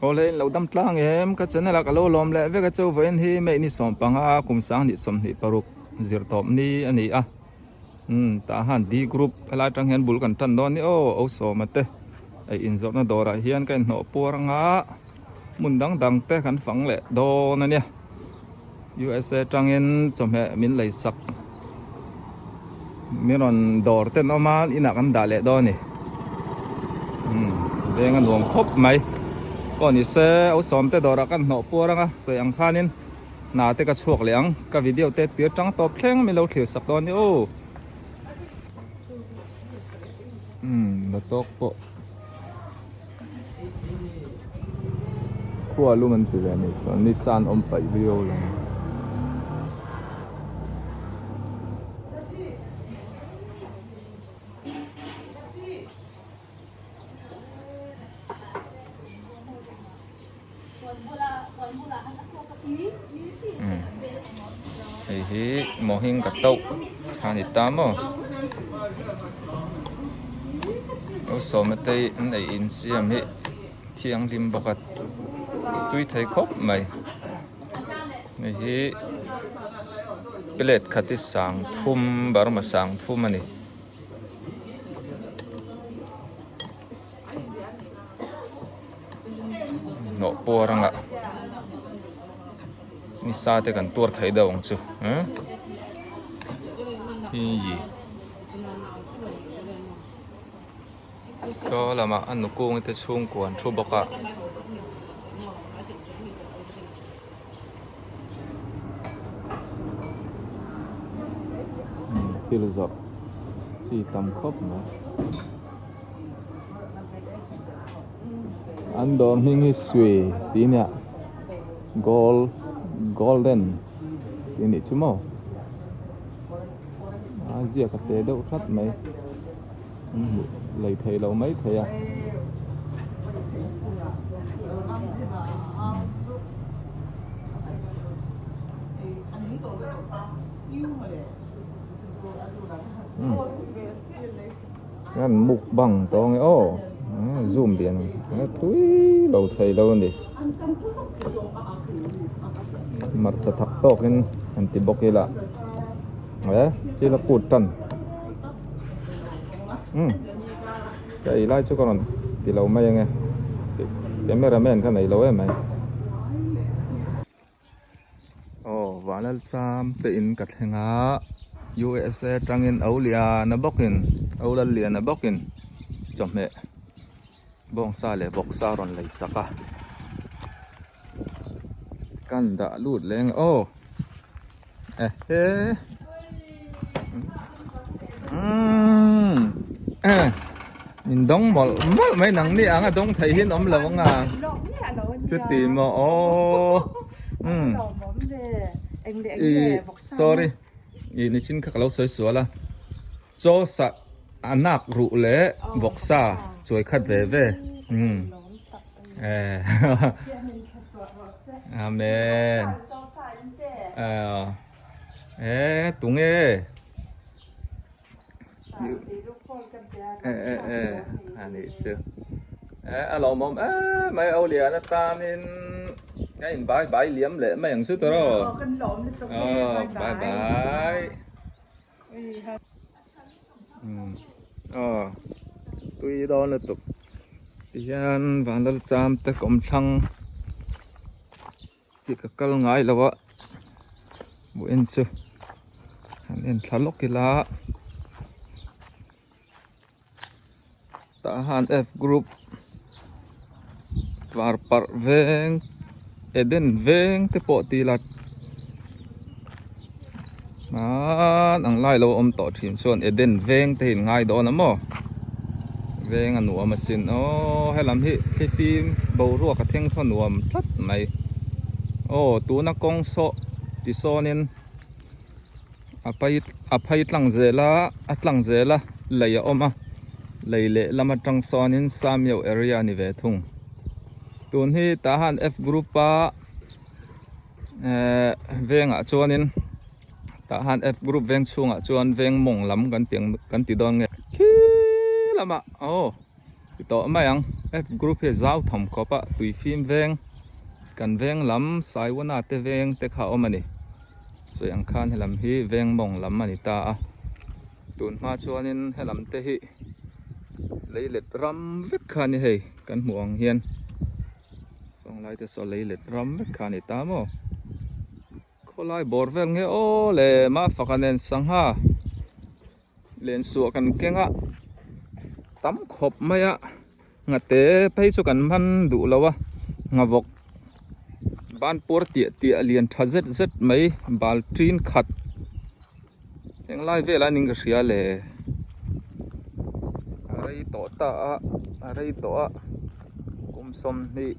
Awle in lo dam tlang em ka channel ah ka lo lawm leh vek a chu vawiin hi May ni 15 kum 2026 zir tawp ni a ni a umm tah han D group helai atang hian bul kan tan dawn ni aw o sawma te ei inzawrhna dawrah hian ka inhnawh puar anga hmun dang dang te kan fang leh dawn a nia USA atangin chawhmeh min lei sak min rawn dawr ten awm a inah kan dah leh dawn a ni umm veng a nuam khawp mai pawh ni se o sawm te dawrah kan hnawh puar anga sawi ang khanin hna te ka chhuak leh ang ka video te tir tang tawp thleng min lo thlir sak dawn a ni aw umm la tawk pawh. Khua lum an ti ve a nih chuan ni san awm paih viau lo ang. Hei hi Mohinga tauh kha a ni ta maw lo sawma te an ei insiam hi thianghlim bawk a tui thei khawp mai hei hi plate khat hi sang thum burma sang thum a ni. Hnawh puar anga nisa te kan tuar thei deuh ang chu hi saw lamah a nukung te chhungkua an thu bawk a. Thil zawrh chi tam khawp mai. An dawr hming hi sui tih nia gold golden tih anih chu maw a ziak a te deuh hrat mai an hmuh lei theih loh mai thei a. An mukbang tawng e aw zoom lian a tui lo thei lo a ni hmarcha thak tawk in an ti bawk ila e chil a kut tan umm ka ei lai chu ka rawn ti lo mai ange camera man kha nei lo em mai. Aw Vanlal cham te in ka thleng a USA atangin o lian a bawkin o lal lian a bawkin chawhmeh bawngsa leh vawksa a rawn lei sak a kan dah lut leng aw ehe umm min dawng mawlh mawlh mai nang ni ang a dawng thei hian awm lo ang a chuti maw aw umm ih sorry ih nichin kha ka lo sawi sual a chaw sah a nak ruh leh vawksa chuai khat ve ve umm eh amen eh tunge. A nih chu eh a lawmawm em mai au lian atanin a in bai bai liam leh mai ang chu tawh aw bye bye aw tui dawn lutuk tihian vanlal cham te kawmthlang tih ka kal ngai lo a hmuh en chu han en thla lawk ila tah han F group var parh veng Eden veng te pawh ti ila hman ang lai lo awm tawh thin chuan Eden veng te hi in ngai dawn a maw veng a nuam asin aw helam hi thlifim boruak a theng thaw nuam tlat mai aw tuna kawng sawh ti sawnin a pai a phei tlang zel a a tlang zel a lei a awm a lei leh lam atang sawnin Samio area a ni ve thung tun hi tah han F group a. Ehh vengah chuanin tah han F group veng chhungah chuan veng mawng lam kan ti ang kan ti dawn nge khi lamah aw tawh mai ang F group hi a zau tham khawp a tui fim veng kan veng lam Saiwana te veng te kha a awm a ni sawi ang khan helam hi veng mawng lam a ni ta a tun hma chuanin helam te hi leilet ram vek kha a ni hei kan hmuh ang hian sawng lai te saw leilet ram vek kha a ni ta maw. Khawlai bawr vel nge aw le Mafaka nen sangha len suah kan keng a tam khawp mai a nghate phei chu kan hman duh lo a nghavawk ban puar tiah tiah lian tha zet zet mai bal tin khat englai velah a ning ka hria le a rei tawh ta a a rei tawh a kum 20.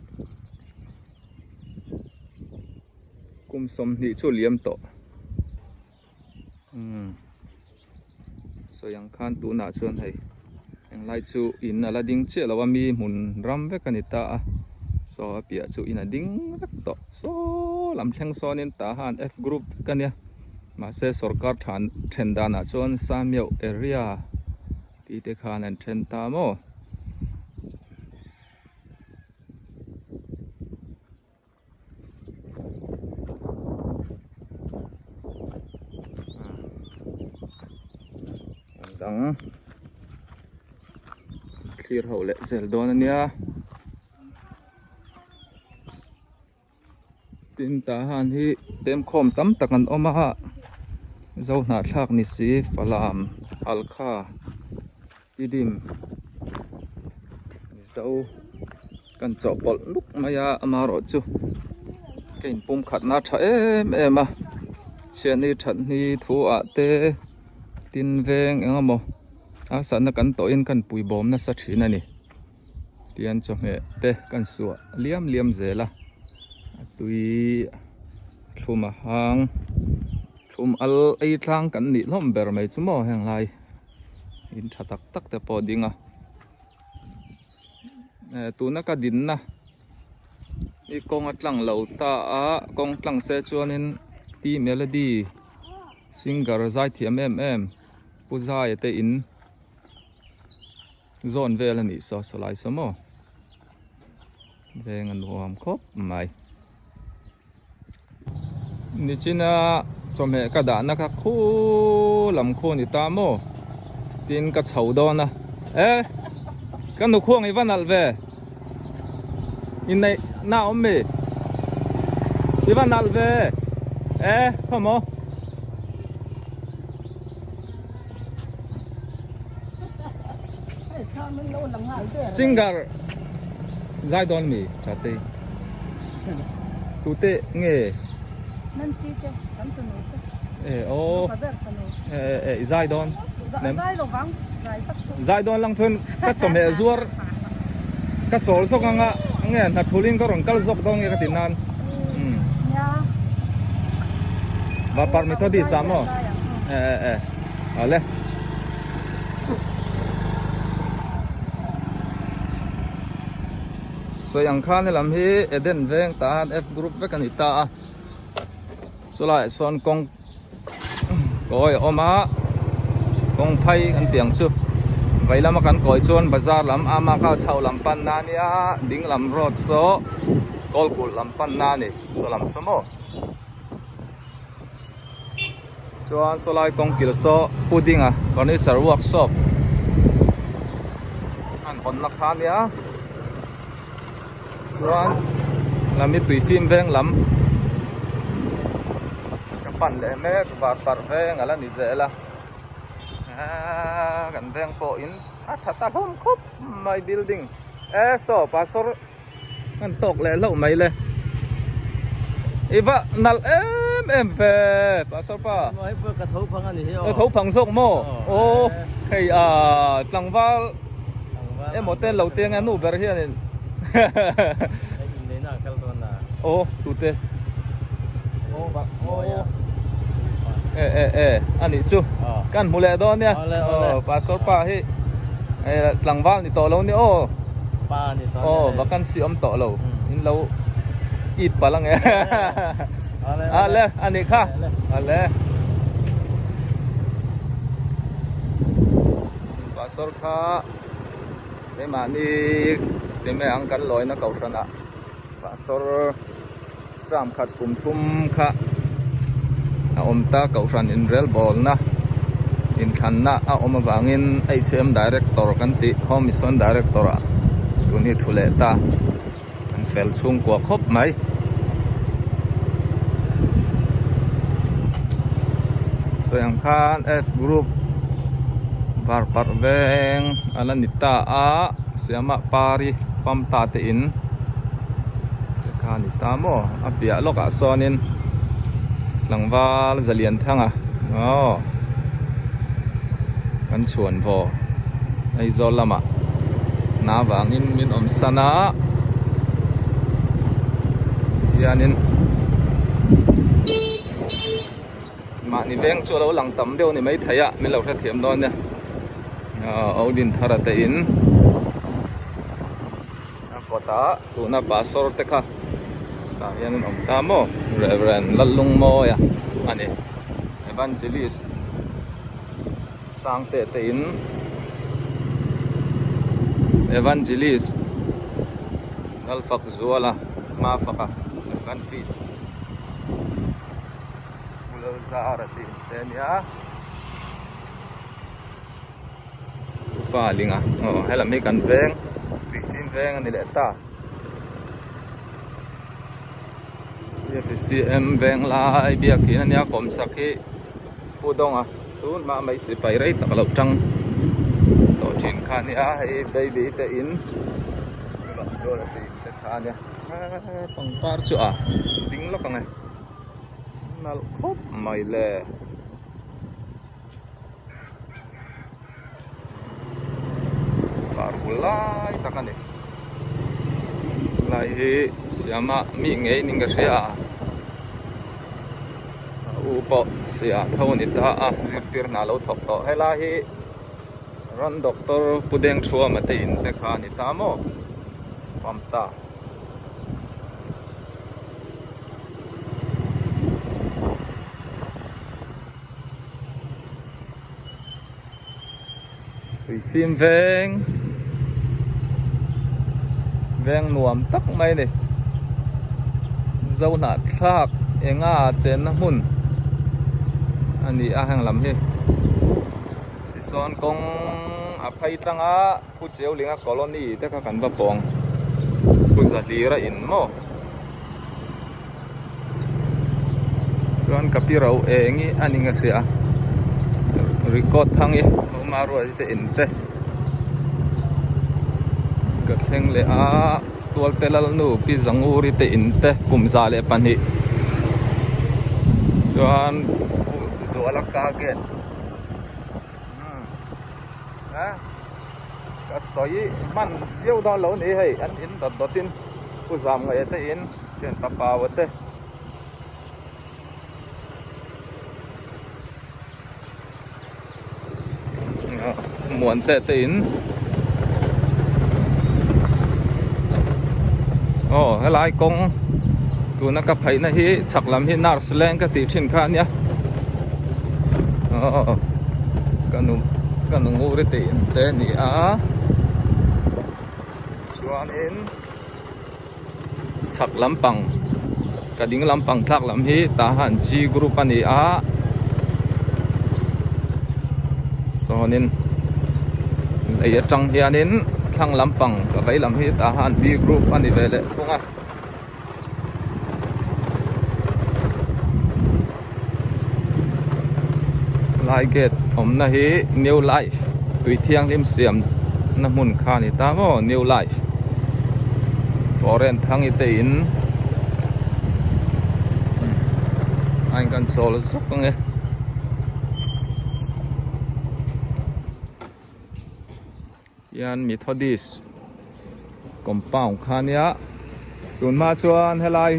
Kum 20 chu liam tawh umm sawi ang khan tunah chuan hei englai chu in a la ding chiah lo a mi hmun ram vek a ni ta a saw a piah chu in a ding vek tawh saw lam thleng sawnin tah han F group vek a nia mahse sorkar than then danah chuan Samiau area tih te khan an then ta maw. Dang thlir ho leh zel dawn a nia tin tah han hi pemkhawm tam tak an awm a zo hnahthlak ni si falam alkha tidim mizo kan chawhpawlh nuk mai a amaherawhchu ka inpum khatna a tha em em a chhiatni thatni thu ah te tin veng eng emaw a sahna kan tawhin kan puibawm nasa thin a ni tian chawhmeh te kan suah liam liam zel a a tui thlum a hang thlum al ei tlang kan nih hlawm ber mai chu maw heng lai in tha tak tak te pawh a ding a. Tuna ka dinna hi kawng a tlang lo ta a kawng tlang se chuanin T Melody singer zai thiam em em Pu Zaia te in zawn vel a nih saw saw lai saw maw veng a nuam khawp mai. Nichina chawhmeh ka dahna kha khu lam khu a ni ta maw tin ka chho dawn a e ka nu khuang i va nalh ve inneih na a awm mi i va nalh ve e khaw maw. Singer zai dawn mi tha te tute nge Nancy te kan tunu te e aw e e i zai dawn zai lo vang zai tak chu zai dawn lang chuan ka chawhmeh zuar ka chawl zawk anga nge hna thulin ka rawn kal zawk dawn nge ka ti nan Vapar Methodist ah maw e e e awle sawi ang khan helam hi Eden veng tah hian F group vek a ni ta a chulaiah sawn kawng kawi a awm a kawng phai kan tih ang chu vei lama kan kawi chuan bazar lam ama kha chho lam pan na ania ding lam road saw kawlkulh lam pan na a ni saw lam saw maw. Chuan sawlai kawng kil saw pudding a furniture workshop an hawn na kha ania chuan lami tui fim veng lam ka pan leh mek var parh veng ala ni zel a aaa kan veng pawh in a tha ta hlawm khawp mai building e saw pastor Kan tawk leh hlauh mai le. I va nalh em em ve Pastor pa. Hei pawh ka tho phang a ni hi aw. Ka tho phang zawk maw? Aw hei a tlangval emaw te lo te anga nu ber hianin. Hei inneihna a kal dawn a. Aw tute. Aw va mawi a. E e e a nih chu. Kan hmu leh dawn nia. Aw Pastor pa hi tlangval ni tawh lo ni aw. Pa ni tawh aw vacancy awm tawh lo in lo it palh ange ale ani kha ale pastor kha. Keimahni time ang kan lawina kohhranah pastor term khat kum thum kha a awm ta kohhran inrelbawlna inthlanna a awm avangin H_M director kan tih home mission director ah tun hi thu leh ta an fel chhungkua khawp mai. Sawi ang khan F group var parh veng a la ni ta a Siama pari pamta te in te kha a ni ta maw a piah lawkah sawnin tlangval zalian thanga aw kan chhuan vaw Aizawl lamah hna avangin min awm san a hianin mahni veng chu a lo lang tam deuh a ni maithei a min lo hrethiam dawn nia aw Odinthara te in a kawtah tuna pastor te kha tah hian an awm ta maw Reverend Lallungmawia a ni Evangelist. Sangte te in Evangelist Lalfak Zuala Mafaka Adventist Lalzara tih te a nia Upa Linga aw helam hi kan veng Tuifim veng a ni leh ta FCM veng lai biakin a nia kawmsak hi. Pu Dawnga tun hma mai sipai rei tak lo tang tawh thin kha a nia hei baby te in bulah chuan a tih te kha a nia pangpar chu a ding lawk ang e nalh khawp mai le. Par bul lai tak a ni lai hi siama mi ngei ning ka hria a a u pawh sia tho a ni ta a zirtir hna lo thawk tawh helai hi ran doctor pu deng thuama te in te kha a ni ta maw pump ta. Tuifim veng veng nuam tak mai a ni Zohnahthlak enga chenna hmun a ni a heng lam hi tisawn kawng a phei tlang a Pu Cheulinga colony te kha kan va pawng Pu Zahlira in maw. Chuan ka pi ro eng hi a ni nga hria record thang hi awm a ruai te in te ka thleng leh a tualte lalnu pi zanguri te in te kum 102 chuan zuala ka gate Ka sawi hman viau dawn lo ni hei an in dawt dawt in pu zam ngaih te in thian papau te muan te te in aw helai kawng tuna ka phaihna hi chhak lam hi nurse leng ka tih thin kha ania aw ka nu ka nu nguri tih in te a ni a chuanin chhak lampang ka ding lampang tlak lam hi tah han G group a ni a sawnin lei atang hianin thlang lampang ka vei lam hi tah han B group a ni ve leh thung a. Lai gate awmna hi new life tui thianghlim siam na hmun kha a ni ta maw new life foreign thangi te in a in kan chawl zawk ang e. Hian Methodist compound kha ania tunhma chuan helai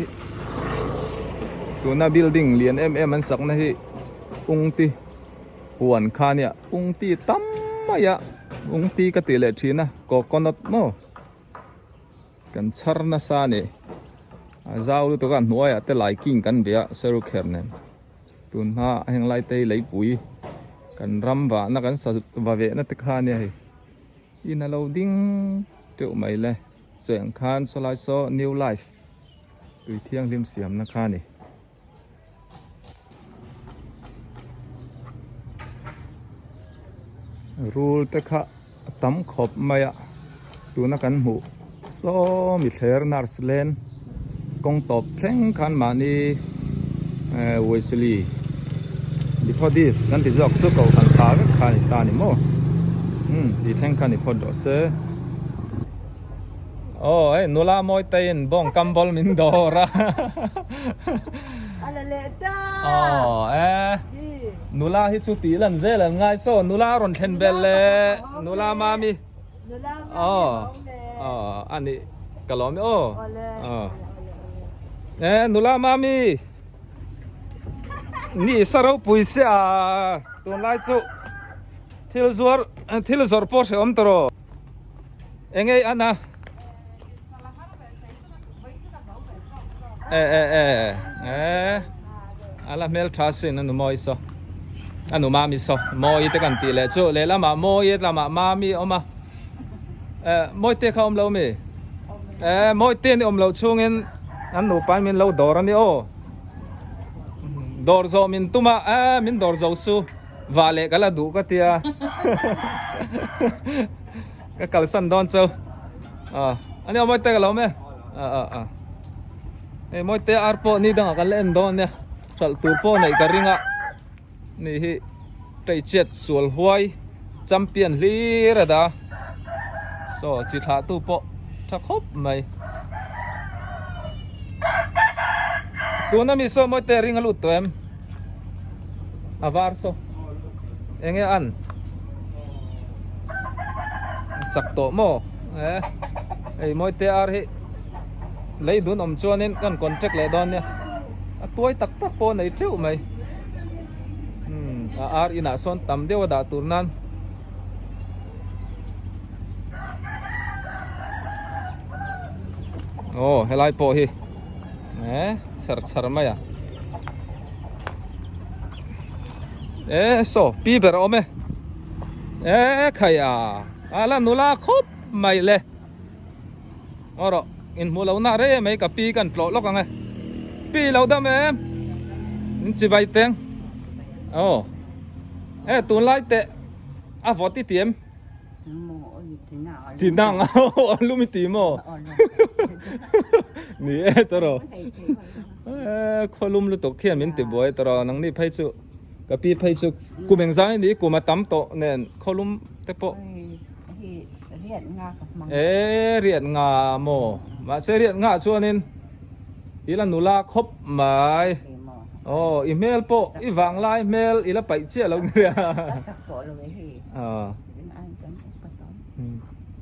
tuna building lian em em an sakna hi ungti huan kha ania ungti tam mai a ungti ka tih leh thin a coconut maw kan chhar nasa a ni a zau lutuk a hnuaiah te laiking kan bia serukher nen. Tun hma heng lai te hi leipui kan ram vahna kan sa va vehna te kha ania hei. In a lo ding teuh mai le sawi ang khan sawlai saw new life tui thianghlim siamna kha a ni. Rul te kha a tam khawp mai a tuna kan hmuh saw mi thler nurse len kawng tawp thleng khan mahni eh Wesley Methodist kan ti zawk chu kohhran tha vek kha a ni ta a ni maw umm tih thleng kha ni phawt rawh se. Aw hei nula mawi teiin bawng kam bawlh min dawr a. A la leh ta. Aw e nula hi chu tih lan zel an ngai saw nula a rawn thlen bel le nula mami. Nula mami aw a awm e. Aw a nih ka lawm e aw. Awle. Aw e nula mami ni sa ropui sia tunlai chu thil zuar thil zawrh pawh hrehawm ta rawh. Enge ana e e e e ala hmel tha sin anu mawi saw anu mami saw mawi te kan tih leh chu lehlamah mawi lamah mami a awm a e mawi te kha a awm lo mi e mawi te ni awm loh chhungin an nupa in min lo dawr a ni aw dawr zawh min tum a e min dawr zo su. Va leh ka la duh ka tia ka kalsan dawn chu a ani mawi te ka lo awm e a a a hei mawi te ar pawh ni dangah kan la en dawn nia hralh tur pawh neih ka ring a ni hi teichhiat sual huai champion hlir a dah a saw chi thlah tu pawh tha khawp mai tuna mi saw mawi te ring a lut tawh em. A var saw enge an chak tawh maw e hei mawi te ar hi lei dun awm chuanin kan contact leh dawn nia a tuai tak tak pawh a nei teuh mai umm a ar inah sawn tam deuh a dah tur nan aw helai pawh hi. E chher chher mai a e saw pi ber a awm e e khai a a la nula khawp mai le aw rawh in hmuh loh na rei mai ka pi kan tlawh lawk ang e pi lo dam em in chibai teng aw e tunlai teh a vawt i ti em. Ti nang a lum i ti maw? Ni e tawrh e khaw lum lutuk khian min ti buai tawrh nangni phei chu ka pi phei chu kum engzang in ni kum a tam tawh nen khaw lum te pawh e riat nga maw mahse riat nga chuanin i la nula khawp mai aw i hmel pawh i vanglai hmel i la paih chiah lo nia.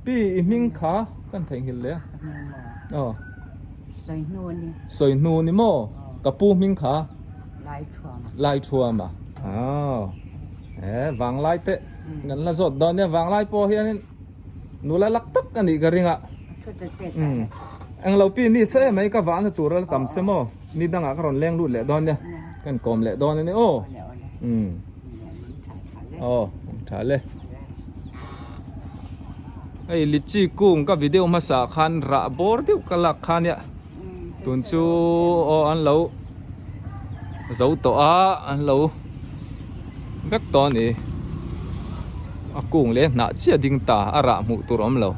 Pi i hming kha kan theihnghilh leh a. Aw. Sawi hnu ni maw? Ka pu hming kha? Laithuama. Aw. E vanglai te kan la zawt dawn nia vanglai pawh hianin nula lak tak a nih ka ring a. Englo pi ni se mai ka vahna tur a la tam se maw? Ni dangah ka rawn leng lut leh dawn nia. Kan kawm leh dawn a ni aw. Aw tha le hei litchi kung ka video hmasa khan rah bawr deuh ka lak kha nia tun chu aw an lo zo tawh a an lo vek tawh a ni a kung leh hnah chiah ding ta a rah hmuh tur a awm lo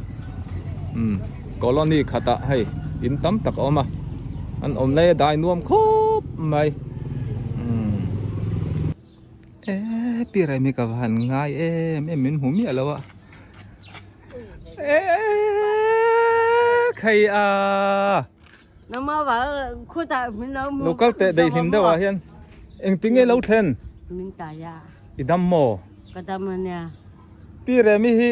umm colony khatah hei in tam tak a awm a an awm lai a dai nuam khawp mai umm. E pi Remi ka va han ngai em em min hmu miah lo a e khai a local teh daih hlim deuh ah hian engtin nge lo thlen i dam maw pi Remi hi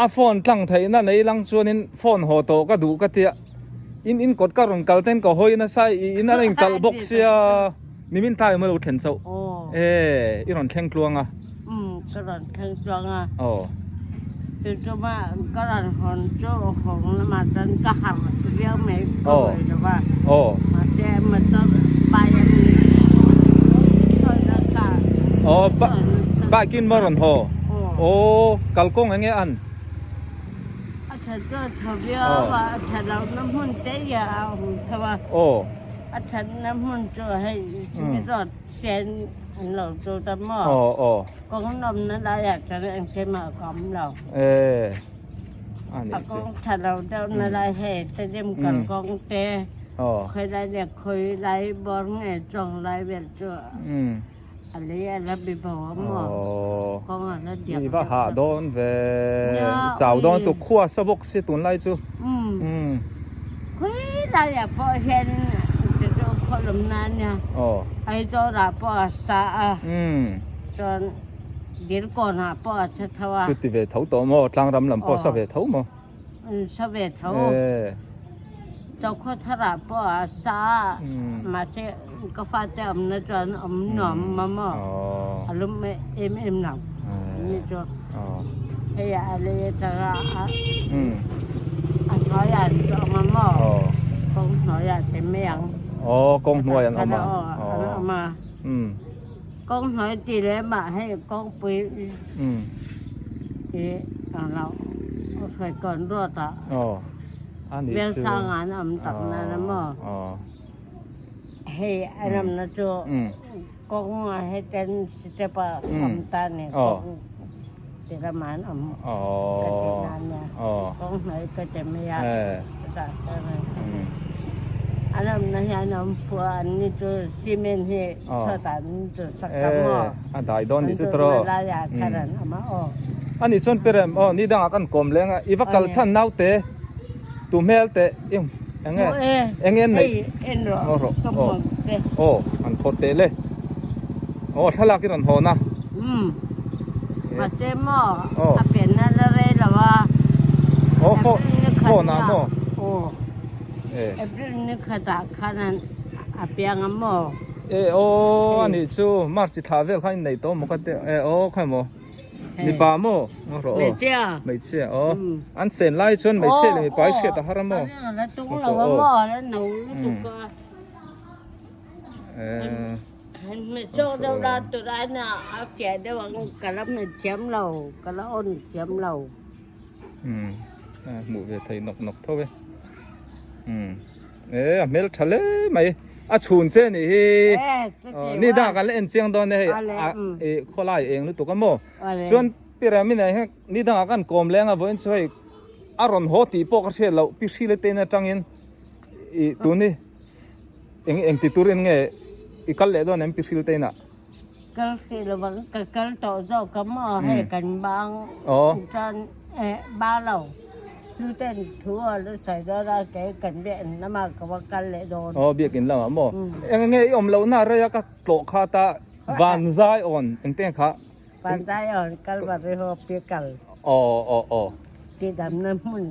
a phone tlang theihna nei lang chuanin phone haw tawh ka duh ka tia in in kawt ka rawn kal ten ka hawi nasa i in a la inkalh bawk sia nimin tlai awm a lo thlen chauh e i rawn thleng tluang a um ka rawn thleng tluang a aw tuma ka rawn hawn chu hawng lamah chuan ka harh viau mai ka hawi lo va aw mahse motor bike a ni aw bike in maw rawn haw aw kalkawng enge an. that chu a tha viau a, a that lohna hmun te hi a awm tho a. Aw. A thatna hmun chu hei chumi road sen an lo chu ta maw? Aw aw. Kawng nawmna laiah chuan engkim ah ka awm lo. E a nih A chu. kawng tha lo deuhna lai hei stadium kalkawng te khawi lai leh khawi lai bawr nge chuang lai vel chu a lei a la bi bo a maw? Kawng a la diak I va deuh hah deuh. dawn ve. Nia Chau dawn ui. tu khua sa bawk si tunlai chu. Umm. Khawi laiah pawh hian chu khaw lawmna a nia. Aizawl-ah pawh a sa a. Chuan Dilkawnah pawh a sa tho a. Chuti ve tho tawh maw? Tlangram lam pawh a sa ve tho maw? Sa ve tho. Chawkhawtharah pawh a sa a. Mahse ka fate awmna chuan awm nuam ma maw? A lum em em lo. Ani chu hei a lei atanga a hnuaiah an chu awm a maw? Kawng hnuaiah te mai ang. Aw, kawng hnuai an awm a. An awm a. Kawng hnuai ti leh mah hei kawngpui hi ang lo hruai kawn ruat ah Velsanga an awm tak nan a maw? Hei an awmna chu kawng ah heten step ah awm ta ni kawng ti lamah an awm ka ti na nia kawng hnuai ka ti mai a chutah chuan an awmna hi an awm fuh a an ni chu cement hi chhuatah an chu sak ta maw a dai dawn nih chu tawh an laiah khan an awm a aw ani chuan perem aw ni dangah kan kawm leng a i va kal chhan naute tu hmel teh i enge enge an neih aw rawh aw aw an phawrh teh le aw thlalak in rawn hawn a mahse maw a pianna la rei lo a aw phone ah maw aw April ni khatah khan a piang a maw e aw anih chu March thla vel khan in nei tawh maw ka ti e aw khawi maw Mipa maw? Ngaw rawh aw. Hmeichhia. Hmeichhia aw. An sen lai chuan hmeichhia leh mipa hi hriat a har a maw? La tung lo a maw? La no lutuk a. Hmeichhia deuh la tur ai na a fiah deuh ang ka la hmet thiam lo, ka la on thiam lo. Hmuh ve thei nawk nawk tho e. E a hmel tha hle mai. A chhun che nih hi. Ni dangah kan la en chiang dawn e hei. I khawlai eng lutuk a maw. Chuan pyramid ah hian ni dangah kan kawm leng a vawiin chu hei a rawn haw tih pawh ka hriat loh pi hril te in atangin i tun hi eng eng ti turin nge i kal leh dawn em pi hril te inah. Kal hrih lovang ka kal tawh zawk a maw hei kan bang chuan ba lo hluten thu a lo sawi dawn a kei kan biakin lamah ka va kal leh dawn. Aw biakin lamah maw eng nge i awm lohna rei a ka tlawh kha ta van zai awn engte kha. Van zai awn Kalvari Hospital. Aw aw aw. Tidamna hmun.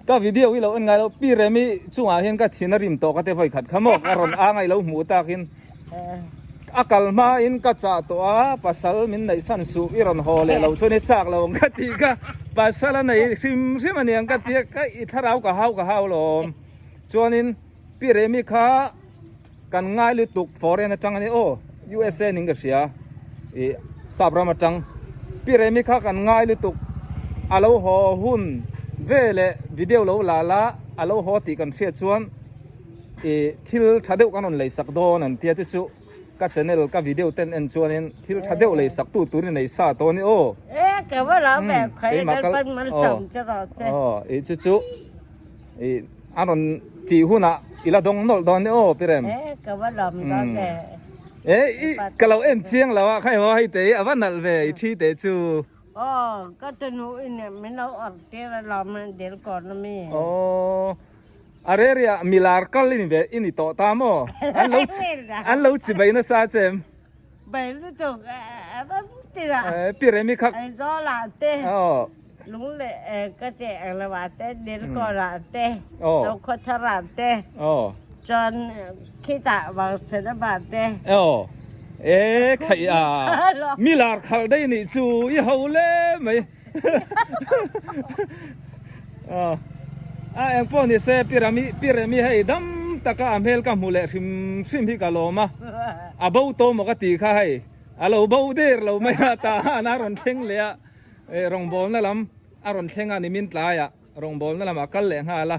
Ka video hi lo en ngai lo pi Remi chungah hian ka thin a rim tawh ka ti vawi khat kha maw ka rawn a ngai lo hmuh takin. A kal hmain ka chah tawh a, pasal min neih san suh i rawn haw leh lo chuan i chak lo ang ka tih kha, pasal a nei hrim hrim a ni ang ka ti a, ka i thlarau ka hau ka hau lawm. Chuanin Pi Remi kha kan ngai lutuk foreign atang a ni aw, USA ning ka hria i sap ram atang. Pi Remi kha kan ngai lutuk a lo haw hun veleh video lo la la a lo haw tih kan hriat chuan I thil tha deuh kan rawn lei sak dawn an tia chu chu ka channel ka video ten en chuanin thil tha deuh lei sak tu tur i nei sa tawh a ni aw. E ka va lo ve khawi kal pan mal cham che rawh che. Aw i chu chu i a rawn tih hunah i la dawng nawlh dawn ni aw Pirem. E ka va lawm dawn e. E i ka lo en chiang lo a khai maw hei te hi a va nalh ve i thi te chu. Aw ka tunu in min lo awrh tir a lawm dil kawn a mi. Aw A reriah milar kal i ni ve i ni tawh ta maw? An lo an lo chi bai nasa che em? Bai lutuk a ram tir a. Eh pi remi kha. Aizawl ah te. Aw. Lung leh ka che eng lo ah te Dilkawn ah te. Aw. Zokhawthar ah te. Aw. Chuan khitah Vangchhena ah te. Aw. Eh khaih a. Milar khalh daih nih chu i ho le mai. A eng pawh ni se Pirami Piremi hei dam taka a hmel ka hmu leh hrim hrim hi ka lawm a, a bo tawh maw ka tih kha hei a lo bo der lo mai a, tah han a rawn thleng leh a, rawngbawlna lam a rawn thleng a ni min tlaiah. Rawngbawlna lamah kal leh nghal a.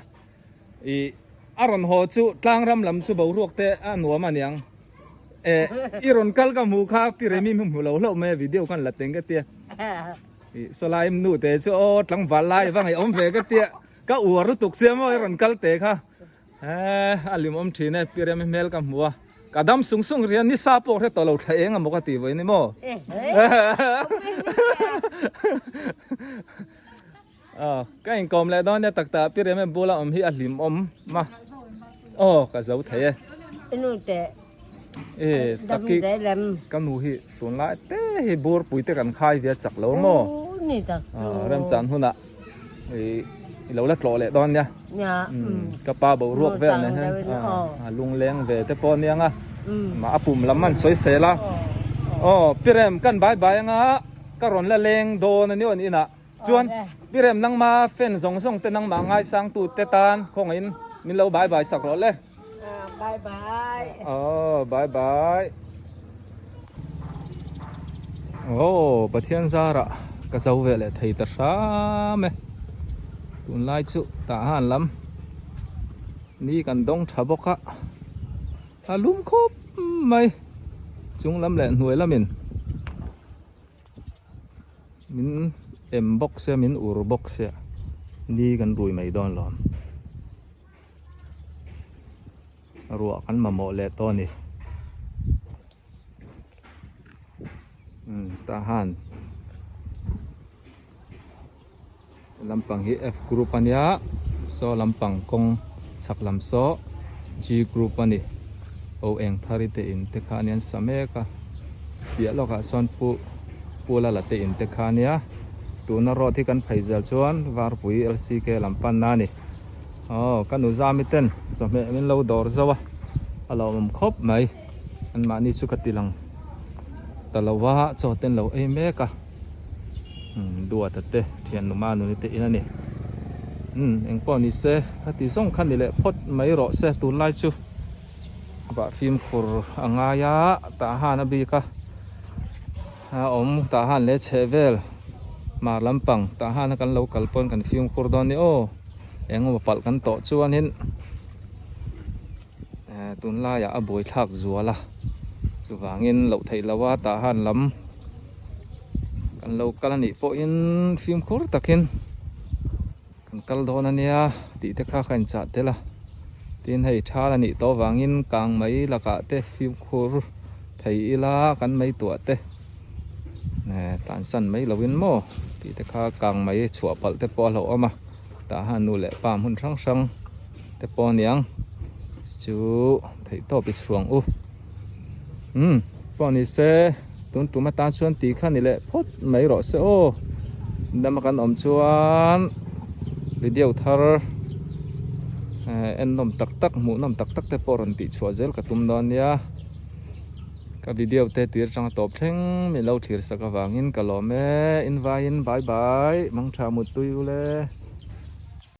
Ih a rawn haw chu tlang ram lam chu boruak te a nuam a niang. Eh i rawn kal ka hmuh kha pi Remi hmu hmu lo hlauh mai a video khan la teng ka tia. Ih sawlai nu te chu aw tlangval lai va ngaihawm ve ka tia. Ka uar lutuk che maw i rawn kal te kha. Eh a limawm thin e pi Remi hmel ka hmu a. Ka dam sung sung rian ni sa pawh hre tawh lo thla eng amaw ka ti vawi ni maw. Aw ka inkawm leh dawn nia tak tak pi Remi bula awm hi a hlimawm a. Aw ka zo thei e. E taki ka nu hi tunlai te hi bur pui te kan khai ve a chak lo maw remchan hunah i lo la tlawh leh dawn nia ka pa boruak vel nen hian a lungleng ve te pawh aniang a mah a pum lam an sawi sel a aw Pirem kan bai bai anga ka rawn la leng dawn a ni aw an inah chuan Pirem nangma fan zawng zawng te nangmah ngaisangtu te tan khawngaihin min lo bai bai sak rawh le. Bye bye. Oh, bye bye. Oh, Pathian zara ka zo ve leh thei ta hram e. Tunlai chu tah han lam ni kan dawng tha bawk a. A lum khawp mai. Chung lam leh hnuai lamin min em bawk sia, min ur bawk sia. Ni kan rui mai dawn lawm. Ruah kan mamawh leh tawh a ni umm tah han lampang hi F group a nia saw lampang kawng chhak lam saw G group a ni o eng thar i te in te kha a nia an sa mek a piah lawkah sawn pu pu lala te in te kha a nia tuna road hi kan phei zel chuan varpui L C K lam panna a ni. Aw ka nu zami ten chawhmeh min lo dawr zauh a a lawmawm khawp mai anmahni chu ka ti lang ta lo va chaw te an lo ei mek a umm duata te thian numa nuni te in a ni umm engpawh ni se ka ti zawng kha ni leh phawt mai rawh se tunlai chu vah fimkhur a ngai a tah han a bik a a awm tah han leh chheh vel mar lampang tah han a kan lo kal pawn kan fimkhur dawn ni aw. Engemaw palh kan tawh chuanin eh tunlaiah a buai thlak zual a chuvangin loh theih loh a tah han lam kan lo kal a nih pawhin fimkhur takin kan kal dawn a nia tih te kha ka inchah tel a tin hei thal a nih tawh avangin kang mai lakah te fimkhur thei ila kan mai tuah te. Eh tlansan mai lovin maw tih te kha kang mai chhuah palh te pawh a hlauhawm a tah hian nu leh pa hmun hrang hrang te pawh a niang chu theih tawp i chhuang u umm pawh ni se tun tum atan chuan tih kha ni leh phawt mai rawh se aw dama kan awm chuan video thar eh en nawm tak tak hmuh nawm tak tak te pawh rawn tih chhuah zel ka tum dawn nia. Ka video te tir atanga tawp thleng min lo thlir sak avangin ka lawm e, in vaiin bye bye, mangtha muttui ule.